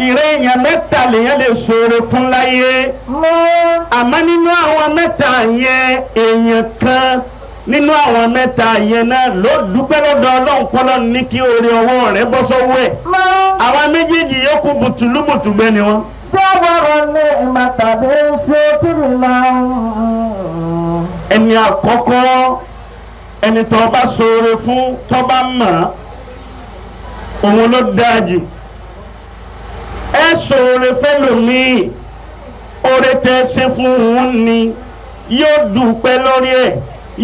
Ìrẹ́ èèyàn mẹ́ta lèèyàn lè ṣoore fún láyé. Àmọ́ nínú àwọn mẹ́ta yẹn, èèyàn kan nínú àwọn mẹ́ta yẹn náà ló dúpẹ́ lọ́dọ̀ Ọlọ́run pọ́lọ́ ní kí oore ọwọ́ rẹ̀ bọ́ sọ́wọ́ ẹ̀. Àwọn méjèèjì yòókù bùtùlùbùtùgbẹ́ ni wọ́n. Ẹni àkọ́kọ́, ẹni tó bá ṣoore fún tó bá mọ̀, òun ló dáa jù. Ẹ ṣoore fẹ́lòmíì, oore tẹ́ ṣe fún òun ni yóò dúpẹ́ lórí ẹ̀,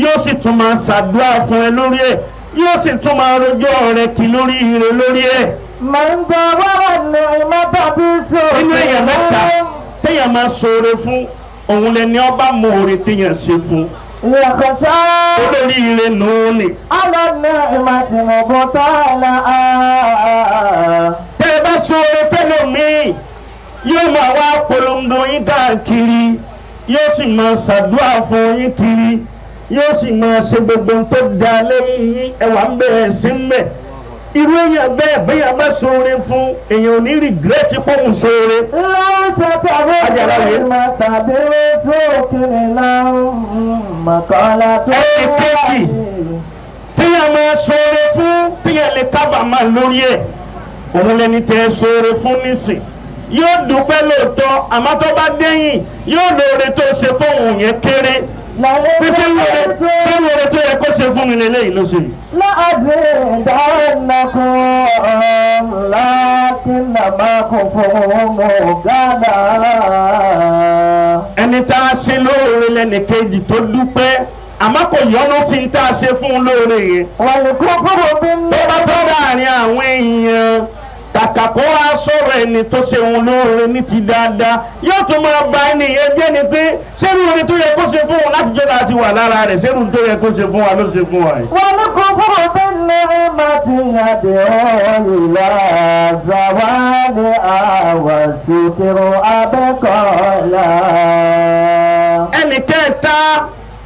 yóò sì tún máa ṣàdúrà fún ẹ lórí ẹ̀, yóò sì tún máa rojọ́ rẹ kí lórí ire lórí ẹ̀. Nínú èèyàn mẹ́ta téèyàn máa ṣoore fún, òun lẹni ọba mọ oore téèyàn ṣe fún. Olórí ire nù ní. Tẹ́ ẹ bá ṣoore fẹ́lòmíì, yóò máa wá polongo yín káàkiri, yóò sì máa ṣàdúrà fún yín kiri, yóò sì máa ṣe gbogbo ohun tó da lẹ́yìn yín. Ẹwà ń bẹ̀rẹ̀ sí ń bẹ̀. Irú èèyàn bẹ́ẹ̀ bẹ́yàn bá ṣoore fún, èèyàn ò ní rìgírẹ́tì pọ̀hùn ṣoore. Ẹnì kejì téèyàn máa ṣoore fún, téèyàn lè kábàámà lórí ẹ̀, òun lẹni tẹ́ ṣoore fún nísìn. Yóò dúpẹ́ lóòótọ́, àmọ́ tó bá dẹ́yìn yóò lóore tó ṣe fóun yẹn kéré. Bí ṣé lóore tó yẹ kó ṣe fún mi lélẹ́yìí ló ṣe yìí. Ẹni tá a ṣe lóore lẹ́nì kejì tó dúpẹ́, àmọ́ kò yọ́nú sí ní tá a ṣe fún un lóore yẹn. Tó bá tó láàrin àwọn èèyàn, kàkà kó wá sọ̀rọ̀ ẹni tó ṣe òun lóore ní ti dáadáa, yóò tún máa ba ẹni yẹn jẹ́ ni pé ṣé irú oore tó yẹ kó ṣe fún òun láti jọ́dá ti wà lára rẹ̀, ṣé irú tó yẹ kó ṣe fún wa ló ṣe fún wa yìí. Ẹnì kẹta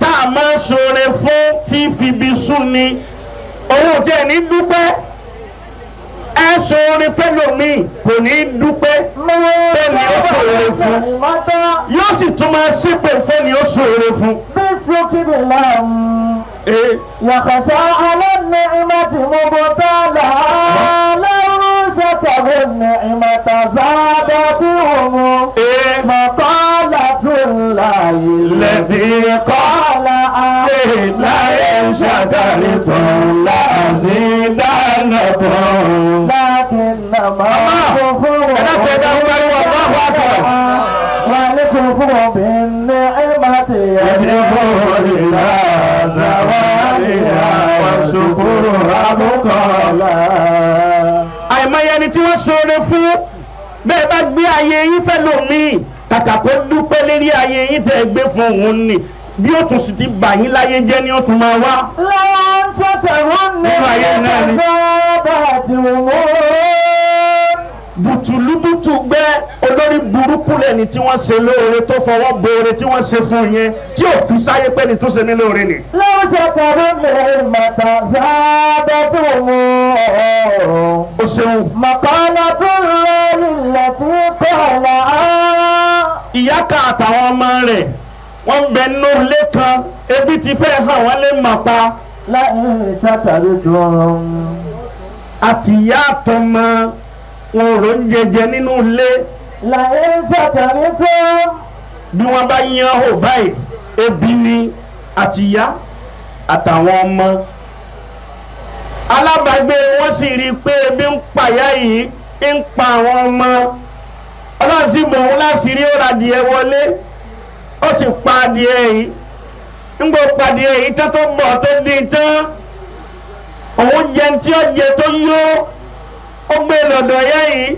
tá a máa ṣoore fún tí fibi sún ni, òun tí ẹni dúpẹ́. Ẹ ṣoore fẹ́lòmíì kò ní dúpẹ́, bẹ́ẹ̀ ni ó ṣoore fún, yóò sì tún máa ṣépè fẹ́ni ó ṣoore fún. Àìmọye ẹni tí wọ́n ṣoore fún, bẹ́ẹ̀ bá gbé ayé yín fẹ́lòmíì, kàkà kó dúpẹ́ lérí ayé yín tẹ́ ẹ gbé fún òun ni, bí ó tún sì ti bà yín láyé jẹ́ ni ó tún máa wá. Nínú ayé náà ni. Bùtùlùbùtù gbẹ́ olórí burúkú lẹ́ni tí wọ́n ṣe lóore tó fọwọ́ boore tí wọ́n ṣe fún yẹn, tí ò fi sáyé pé ni tó ṣe mí lóore ni. O ṣeun. Ìyá kan àtàwọn ọmọ rẹ̀ wọ́n ń bẹ nínú ilé kan, ebi ti fẹ́ hàn wọ́n lè mọ̀ pa. Àtìyá àtọmọ wọn ò rò ń jẹjẹ nínú ilé. Bí wọ́n bá yan hò báyìí, ebi ni àtìyá àtàwọn ọmọ. Alábàágbé wọn sì rí i pé ebi ń pàyà yìí, ń pa àwọn ọmọ. Ọlọ́run sì bò wọ́n láṣìírí, ó ra adìẹ wọlé, ó sì pa adìẹ yìí. Ńgbò pa adìẹ yìí tán tó bọ̀ tó dín tán, òun jẹ tí ó jẹ tó yó, ó gbé lọ́dọ̀ ẹ̀yà yìí,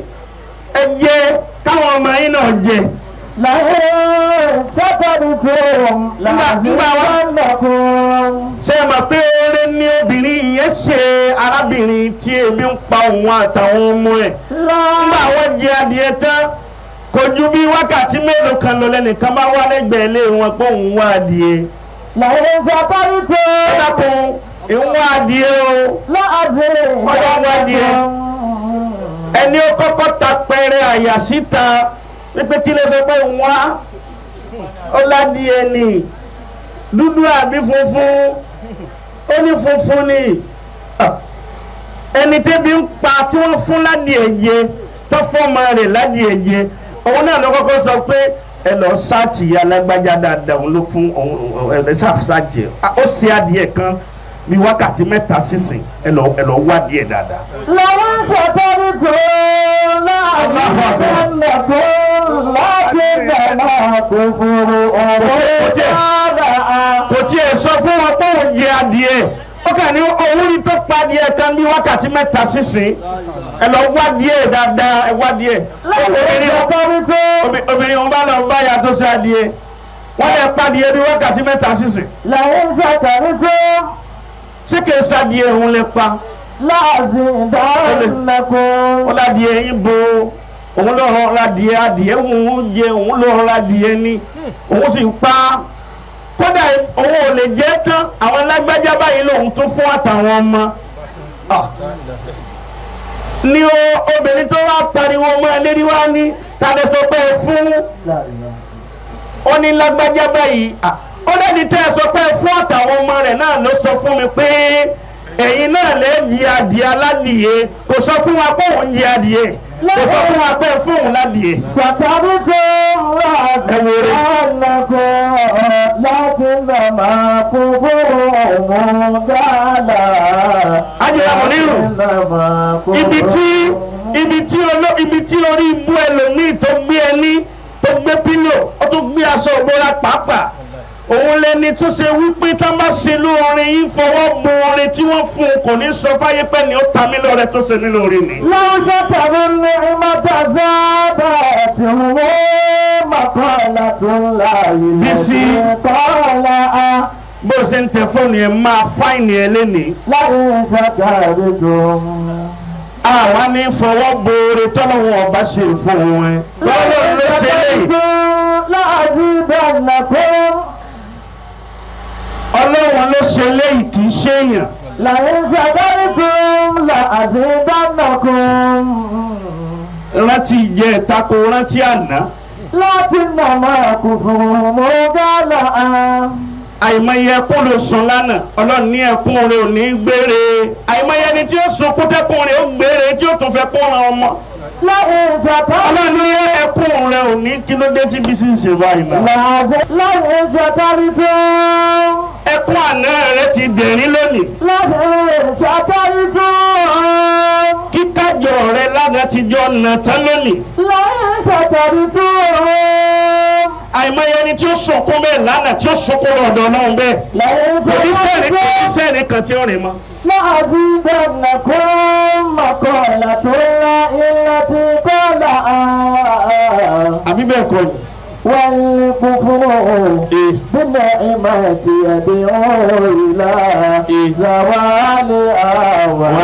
ẹ jẹ káwọn ọmọ yìí náà jẹ. Ṣé ẹ mọ̀ pé oore ni obìnrin yẹn ṣe arábìnrin tí ebi ń pa òun àtàwọn ọmọ ẹ̀? Nígbà wọ́n jẹ adìẹ tán, kò ju bí wákàtí mélòó kan lọ lẹ́nìkan bá wá lẹ́gbẹ̀ẹ́ lé wọn pé òun wá adìẹ. Ẹ dákun, ìwọ́n adìẹ o. Ọlọ́run adìẹ. Ẹni ó kọ́kọ́ ta pẹrẹ àyà síta wípé kí ló sọ pé wá ó ládìẹ ni dúdú àbí funfun, ó ní funfun ni. Ẹni tẹ́bi ń pa tí wọ́n fún ládìẹ jẹ tó fọ́ọ̀mọ rẹ̀ ládìẹ jẹ, òun náà ló kọ́kọ́ sọ pé ẹ lọ sáàtì alágbájá dáadáa, òun ló fún òun ẹ sáàtì ó ṣe adìẹ kan bí wákàtí 3 sísìn, ẹ lọ wádìí ẹ dáadáa. لئن شكرتم لأزيدنكم لكنما كفرهم Kò tiẹ̀ sọ fún wọn pé òun jẹ adìẹ, ó kàn ní òun rí tó pa adìẹ kan bí wákàtí 3 sísìn, ẹ lọ wádìí ẹ dáadáa, ẹ wádìí ẹ. Obìnrin òun bá lọ bá ya tó ṣe adìẹ, wọ́n lè pa adìẹ bí wákàtí 3 sísìn. لئن شكرتم Ṣé kìí ṣadìẹ òun lè pa? لأزيدنكم. Ó ládìẹ yín bo òun ló rọra adìẹ, adìẹ òun jẹ, òun ló rọra adìẹ ni òun sì pa, kódà òun ò lè jẹ tán, àwọn alágbájá báyìí lòun tún fún àtàwọn ọmọ. Ní obìnrin tó wá pariwo ọmọ ẹlẹ́rí wá ní tàbí sọ pé fún ó ní lágbájá báyìí, ó lẹ́ni tẹ́ ẹ sọ pé fún àtàwọn ọmọ rẹ̀ náà ló sọ fún mi pé ẹ̀yin náà lè di adìẹ aládìẹ, kò sọ fún wa pé òun jẹ adìẹ, kò sọ fún wa pé fún òun ládìẹ. شكرتم لأزيدنكم لكنما كفرهم غلا. Ajílá Mọ̀nírù, ibi tí orí ibú ẹlòmíì tó gbé ẹní tó gbé pílò, ó tún gbé aṣọ ìbora pàápàá, òun lẹni tó ṣe wípé tá bá ṣe lóore yín fọwọ́ bo oore tí wọ́n fún un, kò ní sọ fáyé pẹ́ ni ó ta mí lọ́rẹ tó ṣe mí lóore ni. لو شكروا النعمة زادتهم مقالة لا Bísí. قال Bó o ṣe ń tẹ fóònù yẹn máa fáìnì ẹ lénìí. لئن شكرتم. Àwa ní fọwọ́ bo oore tọ́lọ́wọ́n ọba ṣe fún wọn. Tọ́lọ́run ló ṣe léyìí. لأزيدنكم. Ọlọ́run ló ṣe léyìí, kì í ṣe èèyàn. لئن شكرتم لأزيدنكم. Rántí jẹ ìtako, rántí àná. لكنما كفرهم غلا. Àìmọye ẹkún ló sun lánàá, Ọlọ́run ní ẹkún rẹ̀ ò ní gbére. Àìmọye ẹni tí ó sunkún tẹ́kún rẹ̀ ó gbére tí ó tún fẹ́ kún ran ọmọ. لئن شكرتم. Ọlọ́run ní ẹkún rẹ̀ ò ní kí ló dé tí Bísí ń ṣe báyìí náà. لئن شكرتم. Ẹkún àná rẹ̀ ti dẹ̀rín lónìí. لئن شكرتم. Kíkájọ rẹ̀ lánàá ti jọ nà tán lónìí. لئن شكرتم. Àìmọye ẹni tí ó sunkún bẹ́ẹ̀ lánàá tí ó sunkún lọ́dọ̀ Ọlọ́run bẹ́ẹ̀. لئن Kò ní sẹ́ni kò ní شكرتم sẹ́ni kan tí ó rìn mọ́. لأزيدنكم مقالة التي قال Àbí bẹ́ẹ̀ kọ́ ni. والكفر بالنعمة يدعو إلى زوالها.